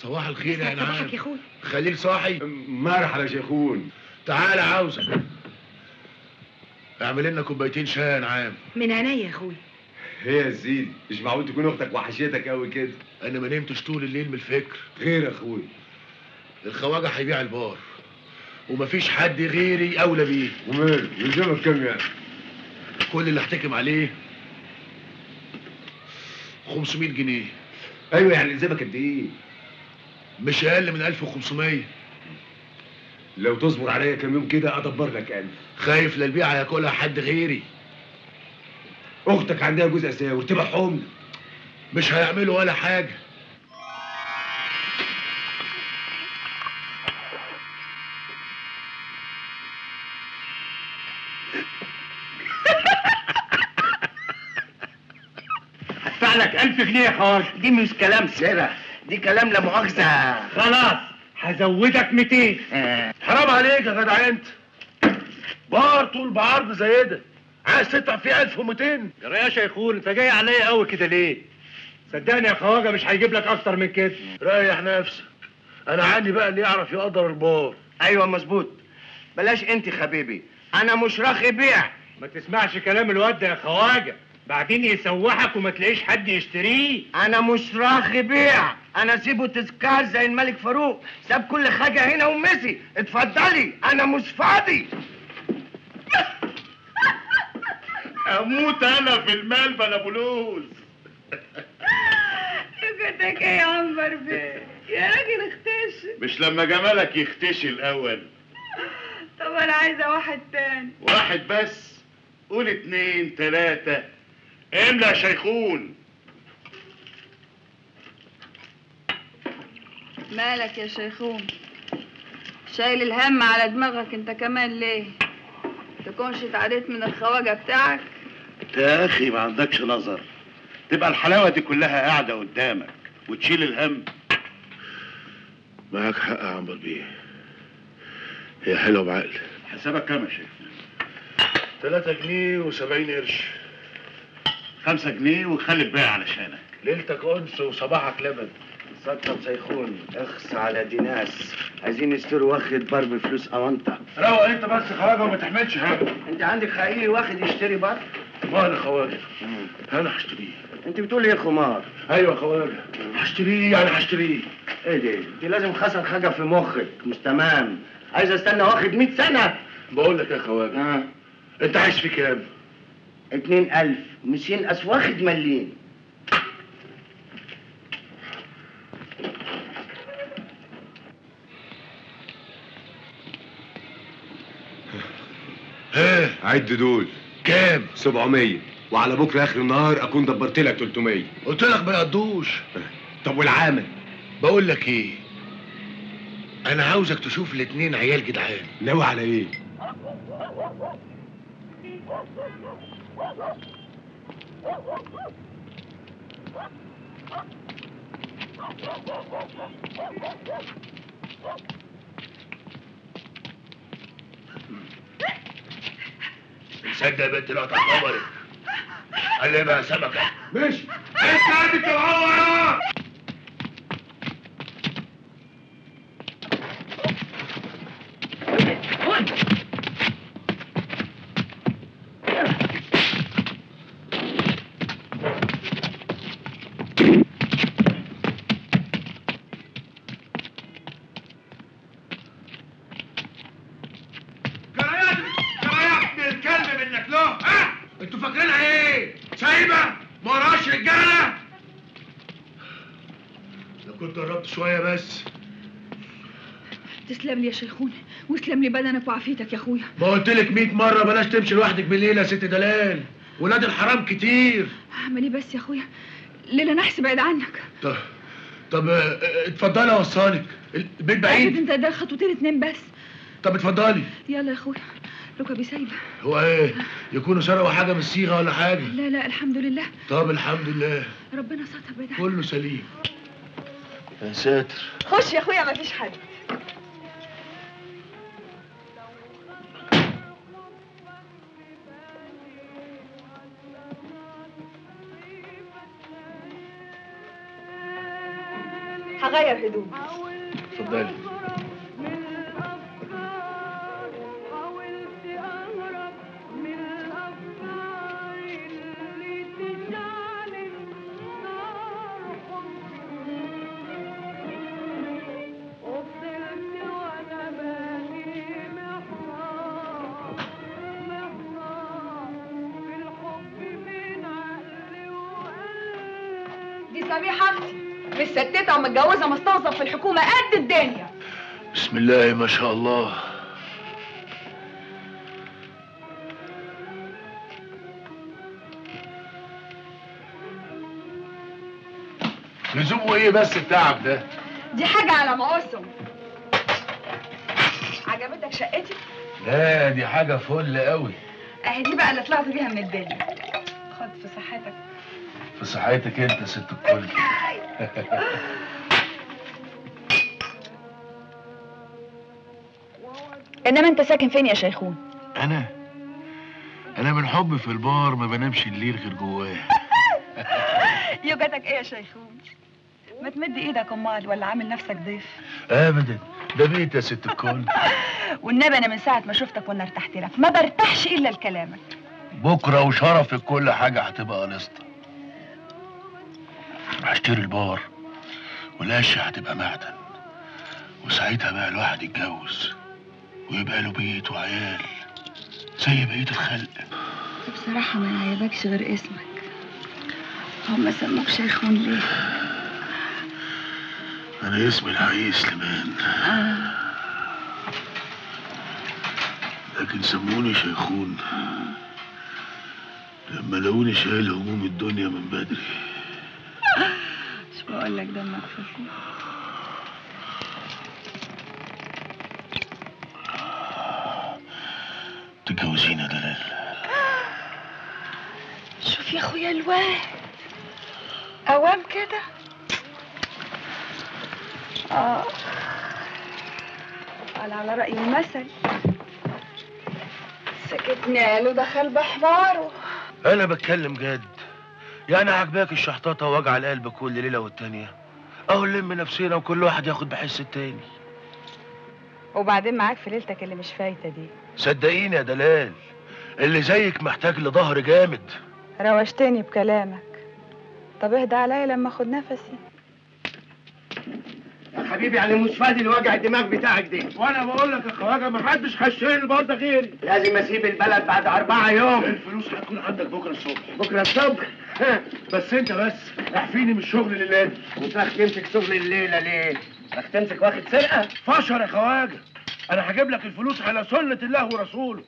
صباح الخير يا نعم. صباحك يا اخويا. خليل صاحي؟ مرحبا يا شيخون. تعالى عاوزك. اعمل لنا كوبايتين شاي يا نعام. من عينيا يا اخويا. ايه يا زين، مش معقول تكون اختك وحشتك قوي كده. انا ما نمتش طول الليل من الفكر. خير يا اخويا؟ الخواجه هيبيع البار ومفيش حد غيري اولى بيه. وماله؟ يلزمك كام يعني؟ كل اللي احتكم عليه 500 جنيه. ايوه يعني يلزمك قد ايه؟ مش اقل من 1500. لو تصبر عليا كام يوم كده ادبر لك 1000. خايف لا البيعة ياكلها حد غيري. اختك عندها جزء اساور تبقى حمل. مش هيعملوا ولا حاجة. هدفع لك 1000 جنيه يا خواجه. دي مش كلام سرة، دي كلام لا مؤاخذة. خلاص هزودك 200. حرام عليك يا جدع، انت بار طول بعرض زي ده عايز تدفع فيه 1200؟ يا شيخون انت جاي عليا قوي كده ليه؟ صدقني يا خواجه مش هيجيب لك اكتر من كده. ريح نفسك، انا عندي بقى اللي يعرف يقدر البار. ايوه مظبوط. بلاش انت خبيبي، انا مش راخي بيع. ما تسمعش كلام الواد ده يا خواجه، بعدين يسوحك وما تلاقيش حد يشتريه. انا مش راخي بيع، انا سيبه تذكار زي الملك فاروق، ساب كل حاجة هنا ومشي. اتفضلي انا مش فاضي. اموت انا في المال بلا بلوز. نكتك ايه يا عنبر بيه؟ يا راجل اختشي. مش لما جمالك يختشي الاول. طب انا عايزه واحد تاني. واحد بس؟ قول 2 3. املى يا شيخون. مالك يا شيخون؟ شايل الهم على دماغك انت كمان ليه؟ تكونش اتعديت من الخواجه بتاعك؟ انت يا اخي ما عندكش نظر، تبقى الحلاوة دي كلها قاعدة قدامك وتشيل الهم. معاك حق يا عنبر بيه، هي حلوة بعقل. حسابك كام يا شيخ؟ 3 جنيه و70 قرش. 5 جنيه وخلي الباقي علشانك. ليلتك انس وصباحك لبن. سكر شيخون، اخس على دي ناس عايزين يشتروا واخد بار بفلوس اونطه. روق انت بس خواجه وما تحملش هم. انت عندك حقيقي واخد يشتري بار؟ مال يا خواجه، انا هشتريه. انت بتقول ايه يا خمار؟ ايوه يا خواجه هشتريه، يعني هشتريه. ايه دي؟ انت لازم خسر حاجة في مخك مش تمام. عايز استنى واخد 100 سنة. بقول لك يا خواجه، انت عايز في كام؟ 2000 مش ينقص واخد مليم. ايه؟ عد دول. كام؟ 700، وعلى بكره اخر النهار اكون دبرت لك 300. قلت لك ما يقضوش. طب والعامل؟ بقول لك ايه، انا عاوزك تشوف الاتنين عيال جدعان. ناوي على ايه؟ صدق يا بنت لقطة خبرك. قلبها يا سمكة. ماشي. انت قاعد تلعبها. انتوا فاكرينها ايه؟ سايبه؟ ما وراش رجاله؟ لو كنت قربت شوية بس. تسلم لي يا شيخون، واسلم لي بدنك وعافيتك يا اخويا. ما قلت لك 100 مرة بلاش تمشي لوحدك بالليل يا ست دلال، ولاد الحرام كتير. اعمل ايه بس يا اخويا؟ ليلة نحس بعيد عنك. طب اتفضلي اوصلك، البيت بعيد. انت ده خطوتين 2 بس. طب اتفضلي. يلا يا اخويا، ركبي سايبه. هو ايه؟ يكونوا سرقوا حاجة من الصيغة ولا حاجة؟ لا لا الحمد لله. طب الحمد لله، ربنا ستر بعيد عنك. كله سليم. يا ساتر. خش يا اخويا مفيش حد. اغير هدومي. اتفضلي. سميحة مستتة ومتجوزة مستوظف في الحكومة قد الدنيا. بسم الله ما شاء الله. لزومه ايه بس التعب ده؟ دي حاجة على مقاسم. عجبتك شقتي؟ لا دي حاجة فل قوي. اهي دي بقى اللي طلعت بيها من الدنيا. خد في صحتك. في صحتك انت يا ست الكل. انما انت ساكن فين يا شيخون؟ انا من حب في البار ما بنامش الليل غير جواه. يوجتك ايه يا شيخون؟ ما تمد ايدك امال، ولا عامل نفسك ضيف؟ ابدا، ده بيت يا ست الكل. والنبي انا من ساعة ما شفتك وانا ارتحت لك، ما برتاحش الا لكلامك. بكره وشرفك كل حاجة هتبقى قلصتة. هشتري البار والقشه هتبقى معدن، وساعتها بقى الواحد يتجوز ويبقى له بيت وعيال زي بقية الخلق. بصراحة ما يعيبكش غير اسمك. هم سموك شيخون ليه؟ أنا اسمي الحقيقي سليمان. لكن سموني شيخون لما لقوني شايل هموم الدنيا من بدري. مش بقول لك دمك خفيف. تتجوزيني يا دلال؟ شوف يا اخويا الواد قوام كده. قال على رأي المثل سكتنا له دخل بحماره. انا بتكلم جد، يعني عجباك الشحطاطه ووجع القلب كل ليلة والتانية؟ اهو نلم نفسنا وكل واحد ياخد بحس التاني. وبعدين معاك في ليلتك اللي مش فايته دي. صدقيني يا دلال، اللي زيك محتاج لظهر جامد. روشتني بكلامك. طب اهدى عليا لما اخد نفسي. يا حبيبي يعني مش فاضي لوجع الدماغ بتاعك دي. وانا بقول لك يا خواجه محدش هيشتري البار ده غيري. لازم اسيب البلد بعد 4 يوم. الفلوس هتكون عندك بكره الصبح. بكره الصبح؟ بس انت بس احفيني من الشغل الليلة دي. وانت تمسك شغل الليلة ليه؟ تمسك واخد سرقه؟ فشر يا خواجه، انا هجيب لك الفلوس على سنة الله ورسوله.